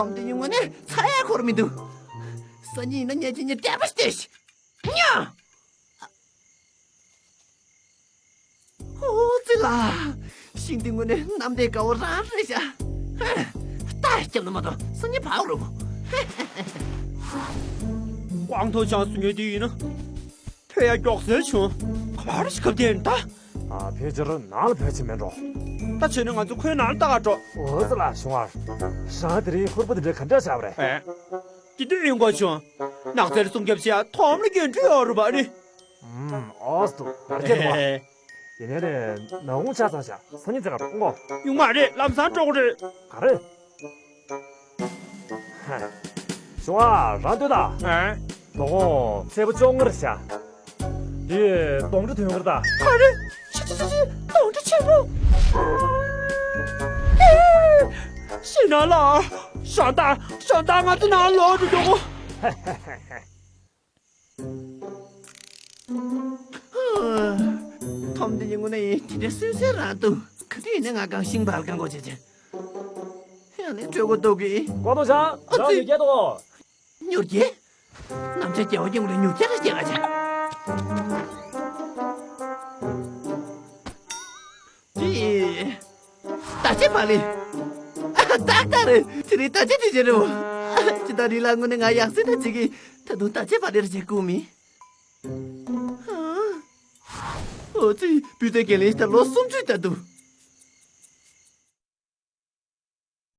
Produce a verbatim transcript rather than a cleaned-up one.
ཁོམ་དེ་ཡིན་ངོ་ནས་ཚ་ཡ་འཁོར་མི་འདུག་སང་ཉིན་ཡིན་ན་ཉལ་གྱི་ཉལ་བསྡད་པ་ཤི་ཤི། ཉ། ཨོ་ཙི་ལ། ཤིང་འདི་དངོས་གནས་གནམ་བདེ་དགའ་བོ་རང་རེད་ཤག་ད་སྐྱབས་ན་མ་གཏོགས་སང་ཉིན་བག་རུ་མོ། ཀོང་ཐོ་ཆང་སུ་ཉོས་དུས་ཡིན་ན། ཐོས་ཡ་མགྱོགས་སེ་བྱུང་། ག་བར་ཞིག་ཁབ་བསྟན་ད། ཨ་ཕལ་ཆེར་ནང་ལ་ཕལ་ཆེར་མེད་འགྲོ། ད་བྱས་ན་ང་ཚོ་ཁོའི་ནང་ལ་ལྟ་ག་འགྲོ། ཨོ་ཙི་ལ་ཞུང་བ། རང་དེ་རིང་ཧུར་པོ་དེ་འདྲ་ག་འདྲ་བྱ་བ་རེད། ཨེ། དེ་དུས་ཡིན་དགོས་བྱུང་། ནགས་ཚལ་སྲུང་སྐྱོབ་བྱེད་ཡ་དོམ་ལ་རྒྱན་སྤྲོས་ཡོད་རུ་བ་ནི། ཨུམ། ཨོ་སི་ཏུ་ནར་སྐྱེ་རེད་བ། ཡིན་ནའི་རེད། ནག་ཁུང་ཆ་ཚང་ཤག་སང་ཉིན་ཙེ་ག་འགྲོ་ངོ་། ཡོང་མ་རེད། ལམ་སང་འགྲོ་གི་རེད། ག་རེ། ཞུང་བ་རང་ལྟོས་དང་། ཨ། དོ་དགོང་ཚེས་པ་བཅོ་ལྔ་རེད་ཤག་དེ་གདོང་གྲོགས་ཐོན་གི་རེད་ད། ག་རེ། ཆི་ཆི་ཆི་ཆི། གདོང་གྲོགས་ཆེན་པོ། ཨེ། ཤི་ན་ལ། ཞང་ཏ། ཞང་ཏ་ང་ཚོ་ནང་ལོག་འགྲོ་མྱོང་ངོ་། ཐོམ་དེ་ཡིན་ངོ་ནས་དེ་འདྲ་སུན་སེ་རང་འདུག་ག་དུས་ཡིན་ན་ང་གང་ཤིང་བར་གང་གོ་བྱེད་ཅེ། ཡང་ནས་བྲོས་གོ་འདུག་གི། ཀོ་ཏོ་ཆང་། ཨ་ཙི། རང་ཉུ་རྒྱལ་དོ། ཉུ་རྒྱལ། ནམ་ཆ་རྒྱལ་བ་སྐྱེ་དགོས་རེད། ཉུ་རྒྱལ་ར་སྐྱེ་ག་ཅེ། དེ། ད་ཅེ་བ་ལི། ཨ་ཏག་ཏག་རེད། དེ་རིང་ད་ཅེ་དེ་ཅེ་རེད་བ། ཅི་ད་རི་ལ་དངོས་གནས་ང་ཡག་སེ་ད་ཅིག་གི། ད་དུང་ད་ཅེ་བ་ལི་ར་ཅེ་ཀུ་མི། ཨོ་ཙི། སྤུས་ཚད་འགན་ལེན་ཞིག་ད་ལོ་སུམ་ཅུ་ད་དུ།